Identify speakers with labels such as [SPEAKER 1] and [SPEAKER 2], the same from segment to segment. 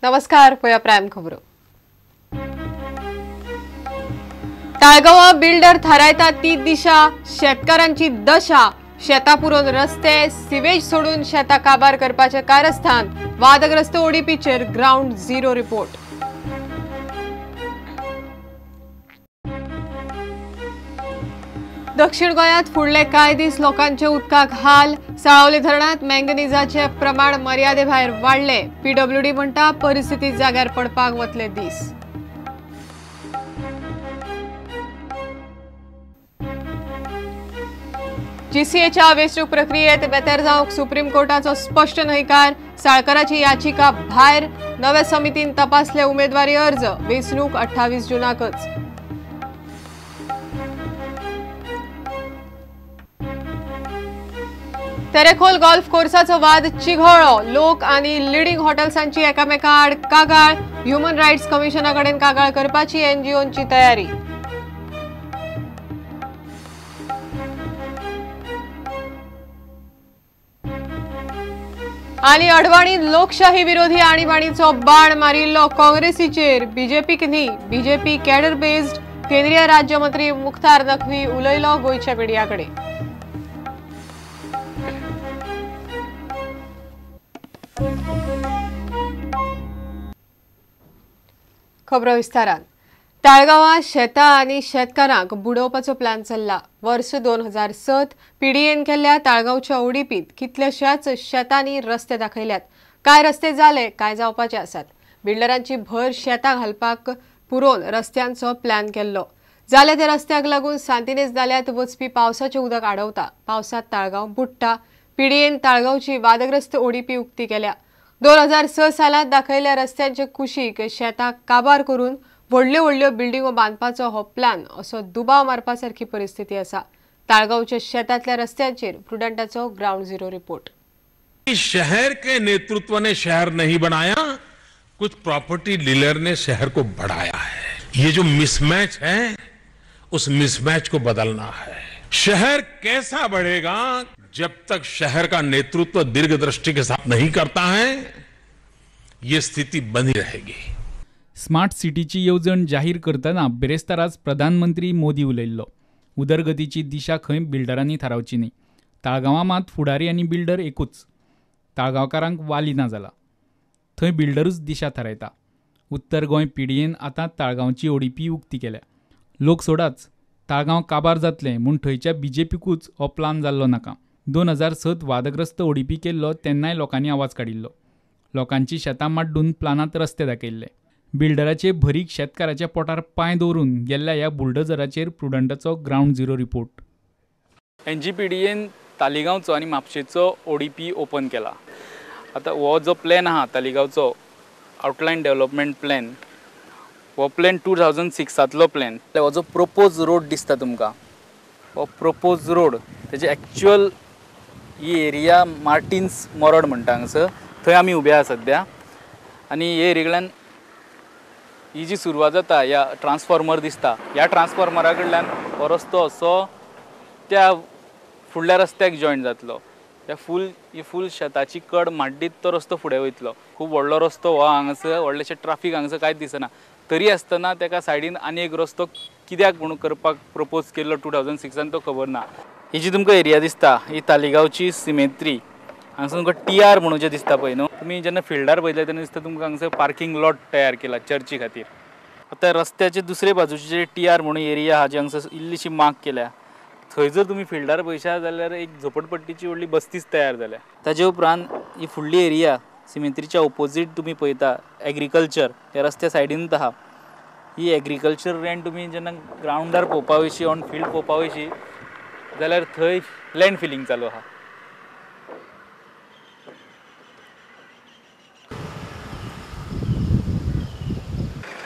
[SPEAKER 1] नमस्कार, पळया प्रायम खबरो. ताळगांवां बिल्डर थारायता ती दिशा, शेतकारांची दशा. शेतां पुरोवन रस्ते, सिवेज सोडून शेतां काबार करपाचें कारस्थान. वादग्रस्त ओडीपीचेर ग्रावंड झिरो रिपोर्ट. दक्षिण गोंयांत फुडले कांय दीस लोकांचे उदकाक हाल. साळावले धरणांत मँगनीजाचे प्रमाण मर्यादे भायर वाडले. पीडब्ल्यूडी म्हणटा परिस्थिती जाग्यार पडपाक वतले दीस. जीसीएच्या वेंचणूक प्रक्रियेत बेतर जावंक सुप्रीम कोर्टाचो स्पश्ट न्हयकार. साळकराची याचिका भायर. नव्या समितीन तपासले उमेदवारी अर्ज. वेंचणूक 28 जूनाकच. तेरेखोल गोल्फ कोर्साचो वाद चिघळ्ळो. लोक आनी लिडिंग हॉटेल्सांची एकामेका आड कागाळ. ह्युमन रायट्स कमिशना कडेन कागाळ करपाची एनजीओंची तयारी. आनी अडवाणी लोकशाही विरोधी आणीबाणीचो बाण मारिल्लो काँग्रेसीचेर. बीजेपीक न्ही, बीजेपी कॅडर बेस्ड. केंद्रीय राज्यमंत्री मुख्तार नकवी उलयलो गोंयच्या मिडिया कडेन. खबरो विस्तारान. ताळगांवां शेतां आनी शेतकारांक बुडोवपाचो प्लॅन चल्ला. वर्स 2007 पीडीएन केल्ल्या ताळगांवच्या ओडीपींत कितल्याशाच शेतांनी रस्ते दाखयल्यात. कांय रस्ते जाले, कांय जावपाचे आसात. बिल्डरांची भर शेतां घालपाक पुरोवन रस्त्यांचो प्लॅन केल्लो. जाल्या त्या रस्त्याक लागून सांतिनेज नाल्यांत वचपी पावसाचें उदक आडवता. पावसांत ताळगांव बुडटा. पीडीएन ताळगांवची वादग्रस्त ओडीपी उक्ती केल्या. 2006 सालांत दाखयल्ल्या रस्त्यांचे कुशीक शेतां काबार करून व्हडल्यो व्हडल्यो बिल्डिंगो बांदपाचो हो प्लॅन असो दुबाव मारपा सारकी परिस्थिती आसा. ताळगांवच्या शेतांतल्या रस्त्यांचेर प्रुडंटाचो ग्रावंड झिरो रिपोर्ट.
[SPEAKER 2] शहर के नेतृत्व ने शहर नहीं बनाया, कुछ प्रॉपर्टी डीलर ने शहर को बढ़ाया है. ये जो मिसमैच है, उस मिसमैच को बदलना है. शहर कैसा बढ़ेगा जब तक शहर का नेतृत्व दीर्घदृष्टि के साथ नहीं करता है, ये स्थिति बनी रहेगी.
[SPEAKER 3] स्मार्ट सिटीची येवजण जाहीर करतना बिरेस्ताराच प्रधानमंत्री मोदी उलयल्लो. उदरगतीची दिशा खंय बिल्डरांनी थारावची न्ही. ताळगांवां मात फुडारी आनी बिल्डर एकूच. ताळगांवकारांक वाली ना जाला. थंय बिल्डरूच दिशा थारायता. उत्तर गोंय पीडीएन आतां ताळगांवची ओडीपी उक्ती केल्या. लोक सोडाच, ताळगांव काबार जातलें म्हूण थंयच्या बीजेपीकूच हो प्लान जाल्लो नाका. 2007 वादग्रस्त ओडीपी केल्लो तेन्नाय लोकांनी आवाज काडिल्लो. लोकांची शेतां माड्डून प्लानांत रस्ते दाखयल्ले. बिल्डराचे भरीक शेतकाराच्या पोटार पांय दवरून गेल्ल्या ह्या बुलडोजराचेर प्रुडंटाचो ग्रावंड झिरो रिपोर्ट. एनजीपीडीएन तालिगांवचो आनी म्हापशेचो ओडीपी ओपन केला. आतां हो जो प्लॅन आहा तालिगांवचो आउटलायन डेव्हलपमेंट प्लॅन, हो प्लॅन 2006 प्लॅन. हो जो प्रोपोज रोड दिसता तुमकां, हो प्रोपोज रोड तेजे एक्च्युअल ही एरिया मार्टिन्स मोरड म्हणटा हांगासर, थंय आमी उबे आहा सद्या. आनी हे एरियेंतल्यान ही जी सुरवात जाता, ह्या ट्रान्सफॉर्मर दिसता, ह्या ट्रान्सफॉर्मरा कडल्यान हो रस्तो असो त्या फुडल्या रस्त्याक जॉयन जातलो. ह्या फूल ही फूल शेताची कड माड्डीत तो रस्तो फुडें वयतलो. खूब व्हडलो रस्तो हो हांगासर, व्हडलेशें ट्राफीक हांगासर कांयच दिसना. तरी आसतना तेका सायडीन आनी एक रस्तो कित्याक म्हणून करपाक प्रपोज केल्लो 2006 तो खबर ना. ही जी तुमकां एरिया दिसता ही तालिगांवची सिमेत्री. हांगासर तुमकां टी आर म्हणून जें दिसता पळय न्हू, तुमी जेन्ना फिल्डार पळयतले तेन्ना दिसता तुमकां हांगासर पार्किंग लॉट तयार केला चर्ची खातीर. आतां रस्त्याचे दुसरे बाजूचे जे टी आर म्हणून एरिया आहा, जी हांगासर इल्लीशी मार्क केल्या, थंय जर तुमी फिल्डार पळयशात जाल्यार एक झोपडपट्टीची व्हडली बस्तीच तयार जाल्या. ताजे उपरांत ही फुडली एरिया सिमेत्रीच्या ओपोजीट तुमी पळयता एग्रीकल्चर, ह्या रस्त्या सायडीनूच आहा. ही एग्रीकल्चर लँड तुमी जेन्ना ग्रावंडार पळोवपा वयशी, ऑन फिल्ड पळोवपा वयशी जाल्यार थंय लँड फिलिंग चालू आहा.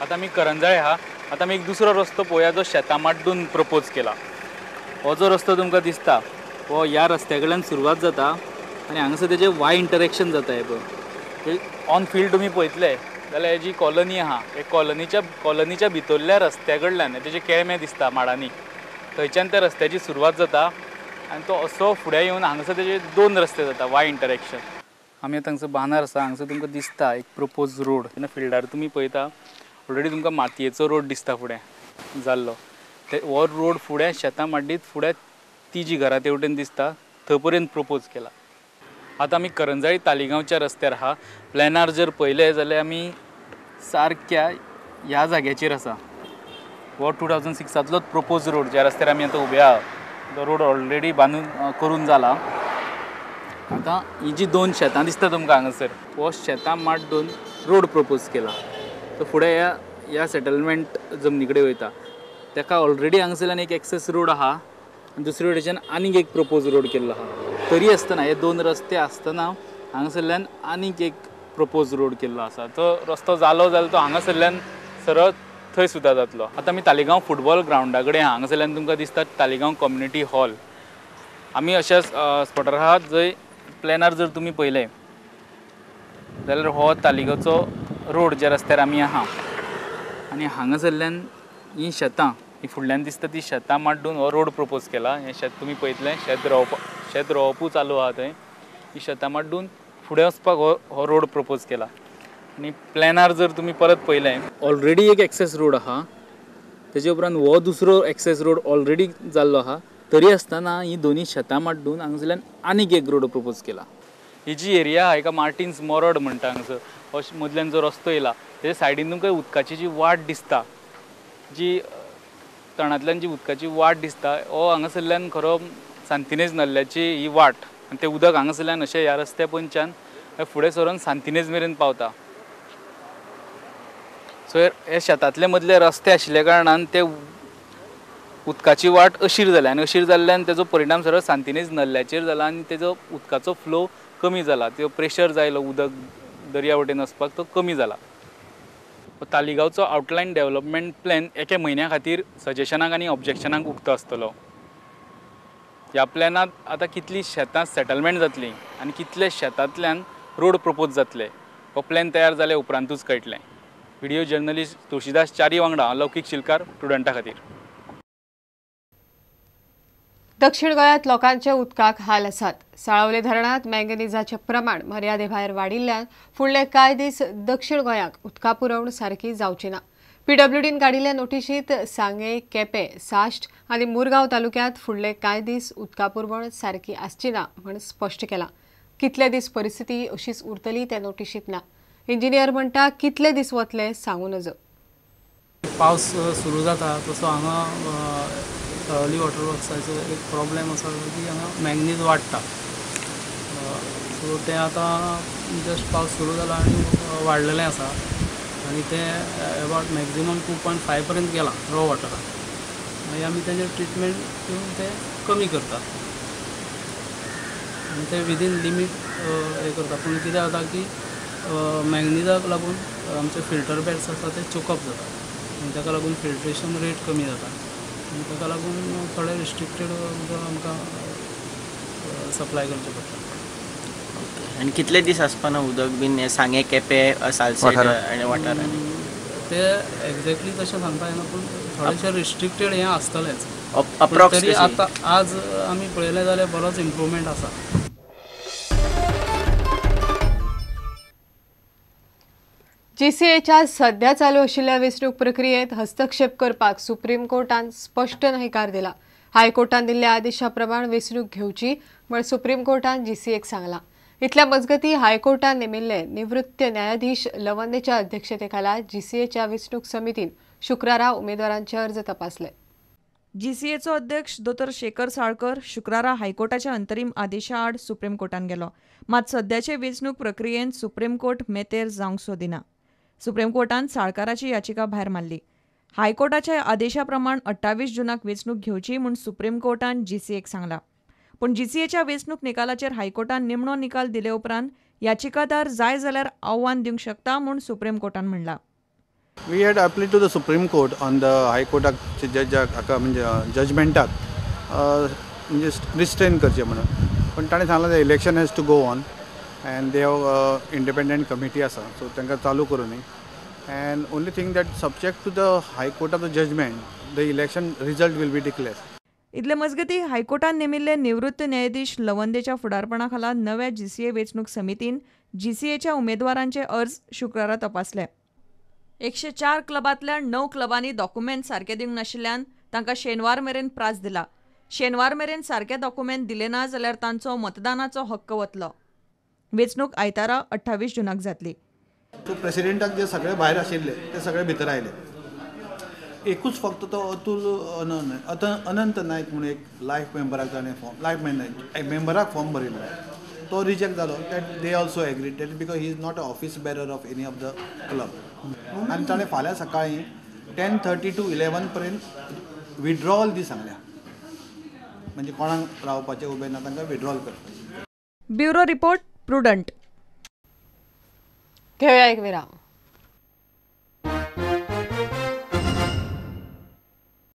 [SPEAKER 3] आतां आमी करंजाळे आहा. आतां आमी एक दुसरो रस्तो पळोवया जो शेतां माड्डून प्रपोज केला. हो जो रस्तो तुमकां दिसता हो ह्या रस्त्या कडल्यान सुरवात जाता आनी हांगासर तेजें वाय इंटरेक्शन जाता. हें पळय ऑन फिल्ड तुमी पळयतले जाल्यार ही जी कॉलनी आहा, हे कॉलनीच्या भितरल्या रस्त्या कडल्यान तेजे केळमे दिसता माडांनी, थंयच्यान त्या रस्त्याची सुरवात जाता आनी तो असो फुडें येवन हांगासर तेजे दोन रस्ते जाता वाय इंटरेक्शन. आमी आतां हांगसर बांदार आसा. हांगसर तुमकां दिसता एक प्रपोज रोड. तेन्ना फिल्डार तुमी पळयता ऑलरेडी तुमकां मातयेचो रोड दिसता फुडें जाल्लो. ते हो रोड फुडें शेतां माड्डीत फुडें ती जी घरां तेवटेन दिसता थंय पर्यंत प्रपोज केला. आतां आमी करंजाळी तालिगांवच्या रस्त्यार आहा. प्लॅनार जर पळयलें जाल्यार आमी सारक्या ह्या जाग्याचेर आसा. हो 2006 प्रपोज रोड ज्या रस्त्यार आमी आतां उबे आहा तो रोड ऑलरेडी बांदून करून जाला. आतां ही जी दोन शेतां दिसता तुमकां हांगासर, हो शेतां माड्डून रोड प्रपोज केला. तो फुडें ह्या ह्या सेटलमेंट जमनी कडेन वयता. ताका ऑलरेडी हांगासरल्यान एक एक्सेस रोड आहा आनी दुसरे वटेच्यान आनीक एक प्रपोज रोड केल्लो आहा. तरी आसतना हे दोन रस्ते आसतना हांगासरल्यान आनीक एक प्रपोज रोड केल्लो आसा. तो रस्तो जालो जाल्यार तो हांगासरल्यान सरळ थंय सुद्दां जातलो. आतां आमी तालिगांव फुटबॉल ग्रावंडा कडेन आहा. हांगासरल्यान तुमकां दिसता तालिगांव कम्युनिटी हॉल. आमी अशा स्पॉटार आहात जंय प्लॅनार जर तुमी पळयलें जाल्यार हो तालिगांवचो रोड ज्या रस्त्यार आमी आहा आनी हांगासरल्यान ही शेतां, ही फुडल्यान दिसता ती शेतां माड्डून हो रोड प्रपोज केला. हें शेत तुमी पळयतलें, शेत रोवपूय चालू आहा थंय. ही शेतां माड्डून फुडें वचपाक हो रोड प्रपोज केला. आनी प्लॅनार जर तुमी परत पळयलें ऑलरेडी एक एक्सेस रोड आहा, तेजे उपरांत हो दुसरो एक्सेस रोड ऑलरेडी जाल्लो आहा. तरी आसतना ही दोनी शेतां माड्डून हांगासरल्यान आनीक एक रोड प्रपोज केला. ही जी एरिया आहा हेका मार्टिन्स मोरड म्हणटा. हांगासर हो मदल्यान जो रस्तो येयला तेजे सायडीन तुमकां उदकाची जी वाट दिसता, जी तणांतल्यान जी उदकाची वाट दिसता, हो हांगासरल्यान खरो सांतिनेज नल्ल्याची ही वाट आनी तें उदक हांगासरल्यान अशें ह्या रस्त्या पोंदच्यान फुडें सरून सांतिनेज मेरेन पावता. सो हे शेतांतले मदले रस्ते आशिल्ल्या कारणान ते उदकाची वाट अशीर जाल्या आनी अशीर जाल्ल्यान तेजो परिणाम सरळ सांतिनेज नल्ल्याचेर जाला आनी तेजो उदकाचो फ्लो कमी जाला. त्यो प्रेशर जायलो उदक दर्या वटेन वचपाक तो कमी जाला. तालिगांवचो आउटलायन डेव्हलपमेंट प्लॅन एके म्हयन्या खातीर सजेशनाक आनी ऑब्जेक्शनाक उक्तो आसतलो. ह्या प्लॅनांत आतां कितलीं शेतां सेटलमेंट जातलीं आनी कितले शेतांतल्यान रोड प्रपोज जातले हो प्लॅन तयार जाल्या उपरांतूच कळटलें. व्हिडियो जर्नलिस्ट तुळशीदास च्यारी वांगडा लौकीक शिलकार, प्रुडंटा खातीर.
[SPEAKER 1] दक्षिण गोंयांत लोकांचे उदकाक हाल आसात. साळावले धरणांत मँगनीजाचें प्रमाण मर्यादे भायर वाडिल्ल्यान फुडले कांय दीस दक्षिण गोंयाक उदका पुरवण सारकी जावची ना. पीडब्ल्यूडीन काडिल्ल्या नोटिशींत सांगें, केपें, साश्ट आनी मुरगांव तालुक्यांत फुडले कांय दीस उदका पुरवण सारकी आसची ना म्हूण स्पश्ट केलां. कितले दीस परिस्थिती अशीच उरतली ते नोटिशींत ना. इंजिनियर म्हणटा कितले दीस वतले सांगू नजो.
[SPEAKER 4] पावस सुरू जाता तसो हांगा साळावली वॉटर वर्क्साचो एक प्रॉब्लेम आसा की हांगा मँगनीज वाडटा. सो तें आतां जस्ट पावस सुरू जाला आनी वाडलेलें आसा आनी तें अबावट मॅक्झिमम 2.5 पर्यंत गेलां रॉ वॉटरान. मागीर आमी तेजेर ट्रिटमेंट दिवन तें कमी करतात आनी तें विदीन लिमीट हें करता. पूण कितें जाता की मँगनीजाक लागून आमचे फिल्टर बॅड्स आसा ते चोकअप जाता आनी ताका लागून फिल्ट्रेशन रेट कमी जाता आनी ताका लागून थोडे रिस्ट्रिक्टेड उदक आमकां सप्लाय करचें पडटा.
[SPEAKER 5] आनी कितले दीस आसपाना उदक बीन सांगें, केपें, सालसेट आनी वाठारांनी?
[SPEAKER 4] ते एक्झॅक्टली तशें सांगता येना पूण थोडेशें रिस्ट्रिक्टेड हें आसतलेंच. तरी आतां आज आमी पळयलें जाल्यार बरोच इम्प्रूवमेंट आसा.
[SPEAKER 1] जीसीएच्या सध्या चालू आशिल्ल्या वेंचणूक प्रक्रियेत हस्तक्षेप करपाक सुप्रीम कोर्टान स्पश्ट न्हयकार दिला. हायकोर्टान दिल्ल्या आदेशा प्रमाण वेंचणूक घेवची म्हण सुप्रीम कोर्टान जीसीएक सांगलां. इतल्या मजगती हायकोर्टान नेमिल्ले निवृत्त न्यायाधीश लवंदेच्या अध्यक्षतेखाला जीसीएच्या वेंचणूक समितीन शुक्रारा उमेदवारांचे अर्ज तपासले.
[SPEAKER 6] जीसीएचो अध्यक्ष दोतोर शेखर साळकर शुक्रारा हायकोर्टाच्या अंतरीम आदेशा आड सुप्रीम कोर्टान गेलो. मात सद्याचे वेंचणूक प्रक्रियेंत सुप्रीम कोर्ट मेतेर जावंक सोदिना. सुप्रीम कोर्टान साळकाराची याचिका भायर मारली. हायकोर्टाच्या आदेशा प्रमाण 28 जूनाक वेंचणूक घेवची म्हूण सुप्रीम कोर्टान जीसीएक सांगला. पूण जीसीएच्या वेंचणूक निकालाचेर हायकोर्टान निमणो निकाल दिले उपरांत याचिकादार जाय जाल्यार आव्हान दिवंक शकता म्हूण सुप्रीम कोर्टान म्हणलां.
[SPEAKER 7] We had applied to the Supreme Court on the High Court जजाक म्हणजे जजमेंटाक म्हणजे रिस्ट्रेन करचें म्हणून, पण ताणें सांगलां election has to go on and they have independent committee आसा सो तांकां चालू करूं न्ही. And only thing that subject to the High Court of the judgment the election result will be declare.
[SPEAKER 6] इतले मजगतीं हायकोर्टान नेमिल्ले निवृत्त न्यायाधीश लवंदेच्या फुडारपणा खाला नव्या जीसीए वेंचणूक समितीन जीसीएच्या उमेदवारांचे अर्ज शुक्रारा तपासले. 104 क्लबांतल्या 9 क्लबांनी डॉक्युमेंट सारके दिवंक नाशिल्ल्यान तांकां शेनवार मेरेन प्रास दिला. शेनवार मेरेन सारके डॉक्युमेंट दिले ना जाल्यार तांचो मतदानाचो हक्क वतलो. वेंचणूक आयतारा 28 जूनाक जातली.
[SPEAKER 7] सो प्रेसिडेंटाक जे सगळे भायर आशिल्ले ते सगळे भितर आयले. एकूच फक्त तो अतुल अनंत नायक म्हणून एक लायफ मेंबराक ताणें फॉर्म लायफ मेंबराक फॉर्म भरिल्लो, तो रिजेक्ट जालो. That they also agreed that because he is not a office bearer of any of the club. आनी ताणें फाल्यां सकाळीं 10:30 to 11 पर्यंत विड्रॉल दी सांगल्या, म्हणजे कोणाक रावपाचें उबें ना तांकां विड्रॉल करपाचें.
[SPEAKER 6] Bureau report, Prudent.
[SPEAKER 1] घेवया एक विराम.